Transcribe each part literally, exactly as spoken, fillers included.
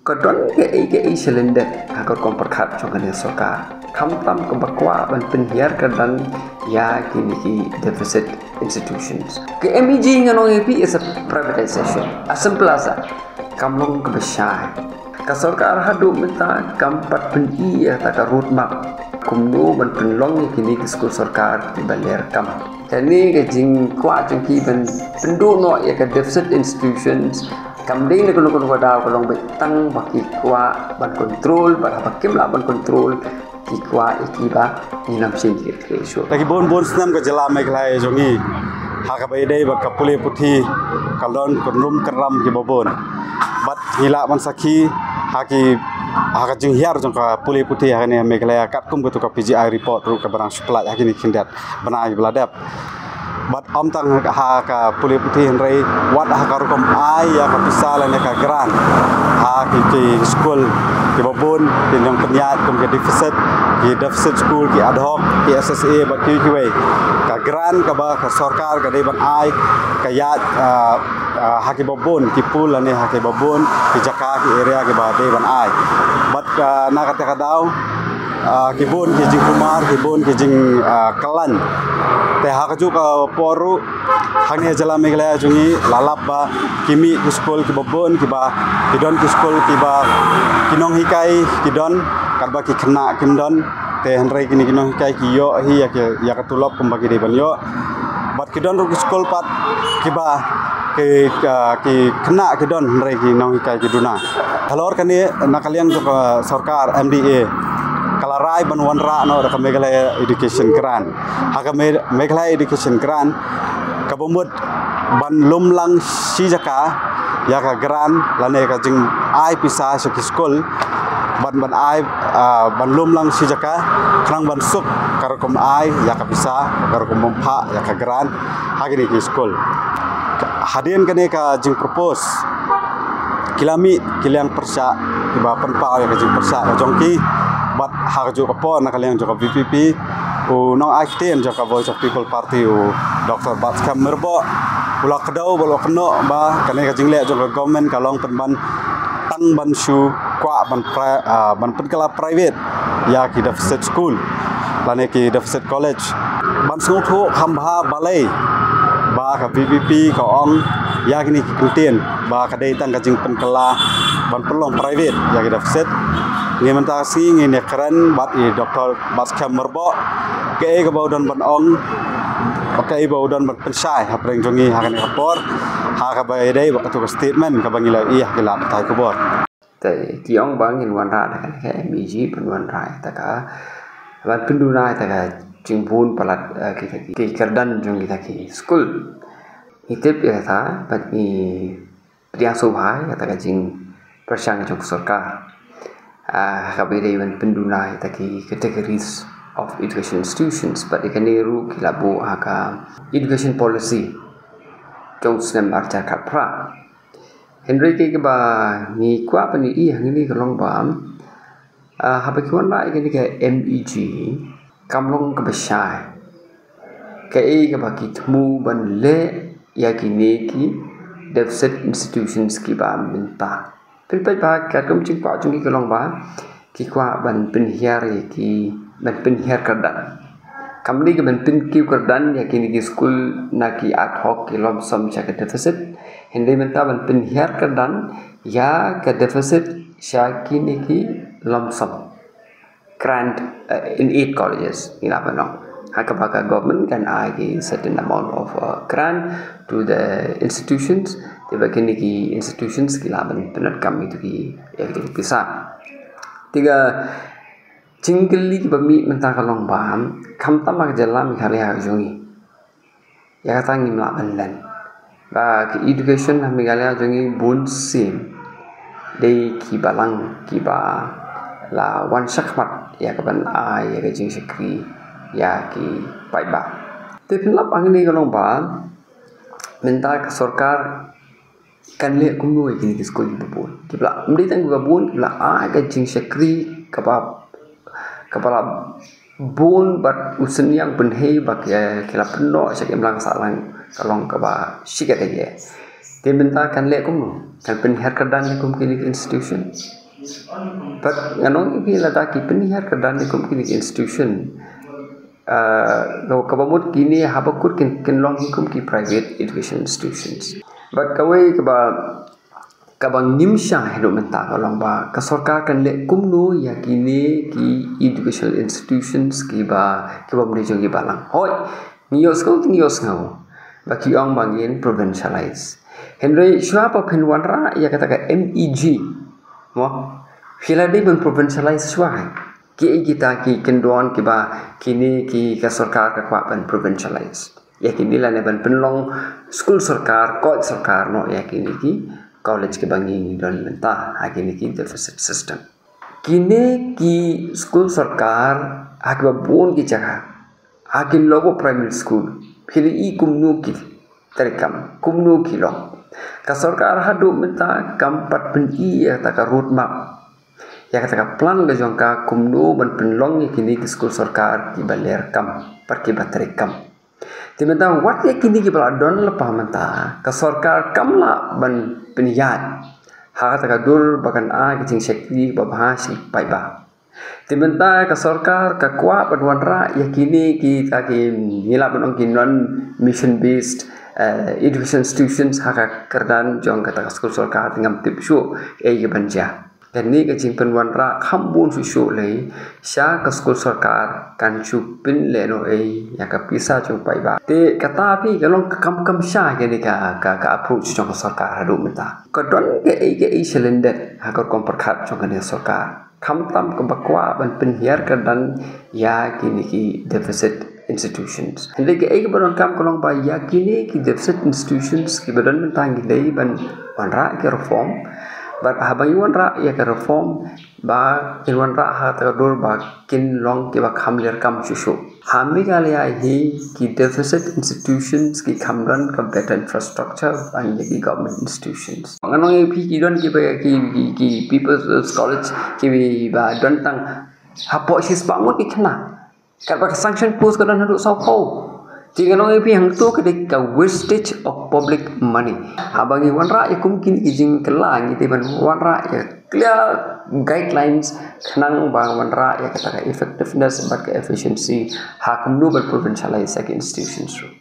Ka don kaei kaei shalyndet ha ka rukom pyrkhat jong kane ka sorkar, khamtam kaba kwah ban pynhiar kyrdan ïa kine ki deficit institutions. Ka M E G nga ong ïa phi is a privatization. A simple as that. Kam long kaba shai. Ka sorkar haduh mynta kam pat pyni ïa kata ka roadmap kumno ban pynlong ïa kine ki skul sorkar kiba lyer kam. Kane ka jingkwah jong ki ban pynduh noh ïa ka deficit institutions kam dei na kano kano ka daw ka long beit tang ba ki kwah ban control, bad haba kim lah ban control ki kwah ïa kiba ngin ym shim ki. Te ki bun bun snem ka jylla Meghalaya jong ngi, ha kaba ïadei bad ka pule puthi, ka don ka rum ka ram kiba bun. Bad ngi lah ban sakhi ha ki, ha ka jinghiar jong ka pule puthi ha kane Meghalaya, katkum katu ka P G I report ruh kaba dang shu pynlait ha kine khyndiat bnai ba la dep. Bad ym tang ha ka pule puthi hynrei wat ha ka rukom ai ïa ka pisa lane ka grant ha ki, ki skul kiba bun, ki nongpynïaid kum ki deficit, ki deficit school, ki ad hoc, ki S S A bad kiwei kiwei. Ka grant kaba ka sorkar ka dei ban ai ka ïaid, ah, ah, ha kiba bun ki pool lane ha kiba bun ki jaka, ki area kiba dei ban ai. Bad, ah, na kata ka daw, ah, ki bun ki jingkulmar, ki bun ki jing, ah, kyllaiñ. Te ha kajuh ka por ruh hangne ha jylla Meghalaya jong ngi la lap ba ki mih ki skul kiba bun, kiba, ki don ki skul kiba ki nonghikai ki don, katba ki khynnah kim don. Te hynrei kine ki nonghikai ki ïoh hi ïa ki, ïa ka tulop kumba ki dei ban ïoh. Bad ki don ruh ki skul pat kiba ki, ah, ki khynnah ki don hynrei ki nonghikai ki duna. Halor kane, na ka liang jong ka sorkar M D A ka la rai ban wanrah noh da ka Meghalaya Education Grant. Ha ka Me-, Meghalaya Education Grant kaba mut ban lum lang shi jaka ïa ka grant lane ka jingai pisa sha ki skul, ban, ban ai, ah, ban lum lang shi jaka khnang ban suk ka rukom ai ïa ka pisa, ka rukom bym phah ïa ka grant ha kine ki skul. Hadien kane ka jingpropose, ki la mih ki liang pyrshah kiba pynpaw ïa ka jingpyrshah ka jong ki. Bad ha kajuh ka por na ka liang jong ka V P P, u nongai ktien jong ka Voice of People Party, u Doctor Batskhem Myrboh, u la kdew bad u la kynnoh ba kane ka jingleh jong ka government ka long pynban tang ban shu kwah ban pri-, ah, ban pynkylla private ïa ki deficit school lane ki deficit college. Ban sngewthuh kham bha balei ba ka V P P ka ong ïa kine ki kyntien ba ka dei tang ka jingpynkylla ban pynlong private ïa ki deficit. Ngi mynta ka sngi ngin ïakren bad i Doctor Batskhem Myrboh, kaei kaba u don ban ong, kaei ba u don ban pynshai hapdeng jong ngi ha kane ka por, ha kaba ïadei bad katu ka statement kaba ngi la ïohi ha ki lad pathai khubor. Te ki ong ba ngin wanrah da kane ka M E G ban wanrah ïa kata ka, ban pynduna ïa kata ka jingbun palat, eh, ki, ki, ki kyrdan jong kita ki skul. Ngi tip ïa kata bad ngi pdiang sngewbha ïa kata ka jingpyrshang jong ka sorkar. Ah, kaba ïadei ban pynduna ïa kita ki categories of education institutions bad ïa kane ruh ki la buh ha ka education policy jong u snem arhajar khatphra. Hynrei kaei kaba ngi kwah ban ïohi hangne ka long ba, ah, haba ki wanrah ïa kane ka M E G kam long kaba shai. Kaei kaba ki thmu ban leh ïa kine ki deficit institutions kiba mynta. Pynpeit ba katkum jingkwah jong ki ka long ba ki kwah ban pynhiar ïa ki, ban pynhiar kyrdan. Kam dei ka ban pynkiew kyrdan ïa kine ki skul na ki ad hoc, ki lump sum sha ka deficit. Hynrei mynta ban pynhiar kyrdan ïa ka deficit sha kine ki lump sum grant, uh, in aid colleges, ngi lah ban ong. Ha kaba ka government kan ai ki certain amount of, uh, grant to the institutions, te ba kine ki institutions ki lah ban pyndonkam ïa kito ki, ïa kito ki pisa. Te ka jingkylli kaba mih mynta ka long ba, khamtam ha ka jylla Meghalaya ka jong ngi, ïa kata ngim lah ban len ba ka education ha Meghalaya jong ngi bun sien dei ki balang kiba la wan shakhmat ïa ka ban ai ïa ka jingshakri ïa ki paidbah. Te pynlap hangne ka long ba mynta ka sorkar kan leh kumno ïa kine ki skul kiba bun, kiba la, ym dei tang kiba bun, kiba la ai ka jingshakri kaba, kaba la bun bad u synñiang pynhei ba ki, ki la pynnoh sha ki imlang sahlang ka long kaba shikatdei. Te mynta kan leh kumno? Kan pynhiar kyrdan ïa kum kine ki institution? Bad ngan ong ïa phi, lada ki pynhiar kyrdan ïa kum kine ki institution, ah, kaba mut kine haba kut kin, kin long hi kum ki private education institutions. Bad kawei kaba, kaba ngim shai haduh mynta ka long ba ka sorkar kan leh kumno ïa kine ki educational institutions kiba, kibym dei jong ki balang. Hooid, ngi ïohsngew, ngi ïohsngew ba ki ong ba ngin provincialize. Hynrei shuwa ba phin wanrah ïa kata ka M E G, mo, phi la dei ban provincialize shuwa hi. Kiei kita ki kyndon kiba kine ki, ka sorkar ka kwah ban provincialize ïa kine lane ban pynlong skul sorkar, koit sorkar noh ïa kine ki college kiba ngi don mynta ha kine ki deficit system? Kine ki skul sorkar ha kiba bun ki jaka, ha ki lower primary school, phi la i kumno ki treikam, kumno ki long. Ka sorkar haduh mynta kam pat pyn-i ïa kata ka roadmap, ïa kata ka plan ka jong ka kumno ban pynlong ïa kine ki skul sorkar kiba lyrkam bad kiba treikam. Te mynta wat ïa kine kiba la don lypa mynta, ka sorkar kam lah ban pynïaid ha kata ka dur ba kan ai ka jingshakri babha sha ki paidbah. Te mynta ka sorkar ka kwah ban wanrah ïa kine kita ki, ngi lah ban ong ki non mission based, eh, education institutions ha ka kyrdan jong kata ka skul sorkar, te ngam tip shuh ei ka ban jia. Kane ka jingpynwanrah kham bun shuh shuh lei sha ka skul sorkar kan shu pynlehnoh ei ïa ka pisa jong paidbah. Te kata phi ka long ka kam kam sha kane ka, ka, ka approach jong ka sorkar haduh mynta. Ka don kaei kaei shalyndet ha ka rukom pyrkhat jong kane ka sorkar. Khamtam kaba kwah ban pynhiar kyrdan ïa kine ki deficit institutions. Hynrei kaei kaba donkam ka long ba ïa kine ki deficit institutions kiba don mynta ngi dei ban wanrah ïa ka reform. Bad haba ngi wanrah ïa ka reform ba kin wanrah ha kata ka dur ba kin long kiba kham lyrkam shuh shuh. Ha Meghalaya hi ki deficit institutions ki kham don ka better infrastructure ban ïa ki government institutions. Ngan ong ïa phi ki don kiba ki, ki, ki People's College kiba don tang hapoh shispah ngut ki khynnah. Katba ka sanction post ka don haduh sawphew. Te ngan ong ïa phi hangto ka dei ka wastage of public money. Haba ngi wanrah ïa kum kine ki jingkylla ngi dei ban wanrah ïa clear guidelines khnang ba wanrah ïa kata ka effectiveness bad ka efficiency ha kumno ban provincialize ïa ki institutions ruh.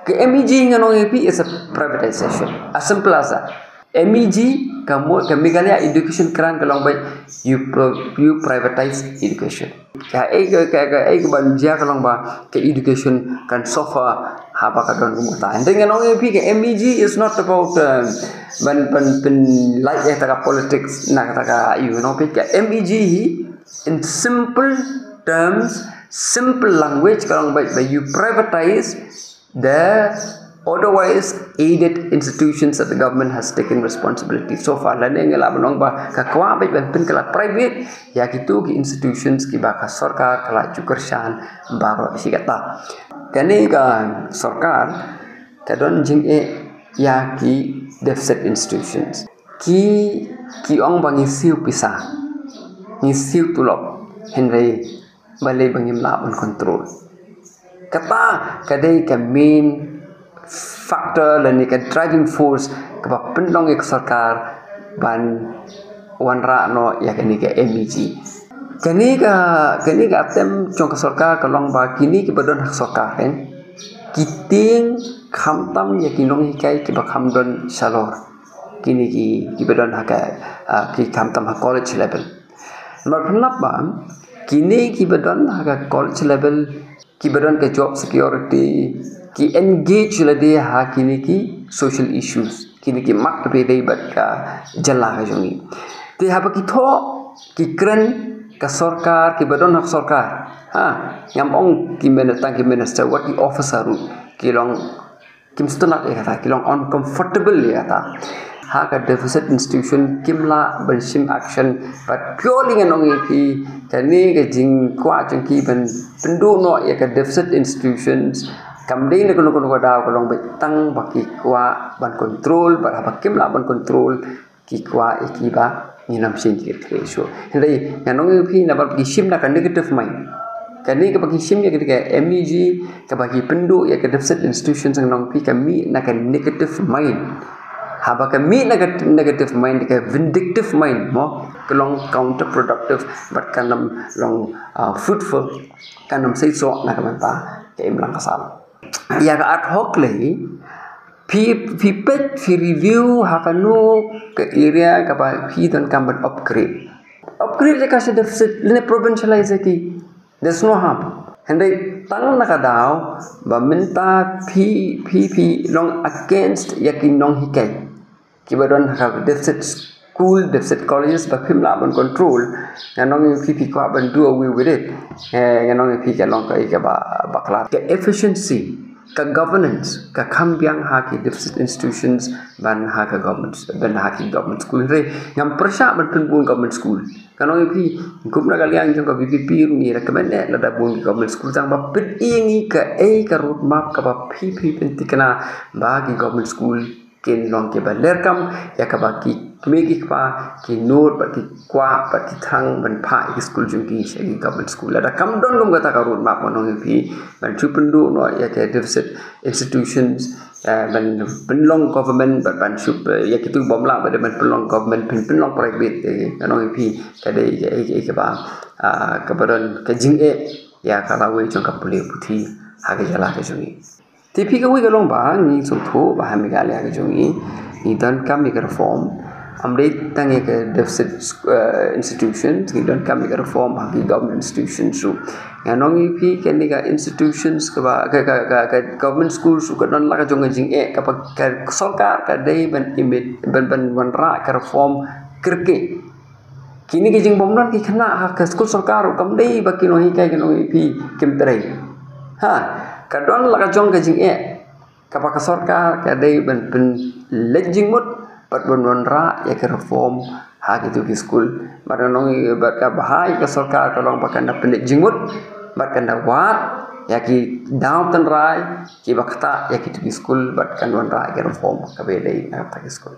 Ka M E G ngan ong ïa phi is a privatization. As simple as that. M E G ka mo-, ka Meghalaya Education Grant ka long ba you pro-, you privatize education. Kaei ka, ka, kaei kaban jia ka long ba ka education kan suffer haba ka don kumta. And then ngan ong ïa phi ka M E G is not about, um, ban, ban, ban pynlait ïa kata ka politics na kata ka, you know, ka M E G hi in simple terms, simple language ka long ba, ba you privatize the otherwise aided institutions that the government has taken responsibility so far. Lane ngi lah ban ong ba ka kwah beit ban pynkylla private ïa kito ki institutions kiba ka sorkar ka la ju kyrshan baroh shi katta. Kane ka sorkar ka don jingeh ïa ki deficit institutions. Ki, ki ong ba ngi siew pisa, ngi siew tulop, hynrei balei ba ngim lah ban control. Kata ka dei ka main factor lane ka driving force kaba pynlong ïa ka sorkar ban wanrah noh ïa kane ka M E G. Kane ka, kane ka attempt jong ka sorkar ka long ba kine kiba don ha ka sorkar, eh, ki tieng khamtam ïa ki nonghikai kiba kham don shalor. Kine ki, kiba don ha ka, ah, ki khamtam ha college level. Namar pynlap ba kine kiba don ha ka college level, kiba don ka job security, ki engage lade ha kine ki social issues, kine ki mat kaba ïadei bad ka jylla ka jong ngi. Te haba ki thoh, ki kren, ka sorkar, kiba don ha ka sorkar, ha, ngam ong ki minister, ki minister, wat ki officer ruh ki long kim sngewtynnat ïa kata, ki long uncomfortable ïa kata. Ha ka deficit institution kim lah ban shim action, bad purely ngan ong ïa phi, kane ka jingkwah jong ki ban pynduh noh ïa ka deficit institutions kam dei na kano kano ka daw, ka long beit tang ba ki kwah ban control, bad haba kim lah ban control ki kwah ïa kiba ngin ym shim ki kyrkieh shuh. Hynrei ngan ong ïa phi, namar ba ki shim na ka negative mind. Kane kaba ki shim ïa ka M E G, kaba ki pynduh ïa ka deficit institutions, ngan ong ïa phi, ka mih na ka negative mind. Haba ka mih na ka negative mind, ka vindictive mind mo, ka long counterproductive, bad kan ym long, ah, fruitful, kan ym seisoh na ka bynta ka imlang ka sap. Ïa ka ad hoc lei, phi, phi peit, phi review ha kano ka area kaba phi donkam ban upgrade. Upgrade ïa ka sha deficit lane provincialize ïa ki. There's no harm. Hynrei tang na ka daw ba mynta phi, phi, phi long against ïa ki nonghikai kiba don ha ka deficit school, deficit colleges ba phim lah ban control. Ngan ong ïa phi, phi kwah ban do away with it. Eh, ngan ong ïa phi, ka long kaei kaba bakla. Ka efficiency, ka governance ka kham biang ha ki deficit institutions ban ha ka government, ban ha ki government school. Hynrei ngam pyrshah ban pynbun government school. Ngan ong ïa phi, kum na ka liang jong ka VPP ruh ngi recommend eh lada bun ki government school, tang ba pyni ïa ngi kaei ka roadmap kaba phi, phi pynthikna ba ki government school kin long kiba lyrkam ïa kaba ki kmie ki kpa ki nud bad ki kwah bad ki thrang ban phah ïa ki school jong ki sha ki government school. Lada kam don kum kata ka roadmap, ngan ong ïa phi, ban shu pynduh noh ïa ki deficit institutions, eh, ban pynlong government, ban, ban shu, eh, ïa kitu bym lah ban, ban pynlong government, pyn, pynlong private, eh, ngan ong ïa phi, ka dei ka, ka, kaba, ah, kaba don ka jingeh ïa ka lawei jong ka pule puthi ha ka jylla ka jong ngi. Te phi, kawei ka long ba ngi sngewthuh ba ha Meghalaya ka jong ngi, ngi donkam ïa ka reform. Ym dei tang ïa ka deficit, eh, institutions, ngi donkam ïa ka reform ha ki government institutions ruh. Ngan ong ïa phi, kane ka institutions kaba, ka, ka, ka, ka government schools ruh ka don la ka jong ka jingeh, kaba ka sorkar ka dei ban imit, ban, ban wanrah ka reform kyrkieh. Kine ki jingbymdon ki khynnah ha ka skul sorkar ruh kam dei ba ki nonghikai, ki nonghikai kim trei. Ha, ka don la ka jong ka jingeh kaba ka sorkar ka dei ban pynleit jingmut bad ban wanrah ïa ka reform ha kitu ki skul. Bad ngan ong ïa, bad kaba ha ïa ka sorkar ka long ba kan da pynleit jingmut bad kan da wad ïa ki daw tynrai kiba ktah ïa kitu ki skul bad kan wanrah ïa ka reform kaba dei na kata ki skul.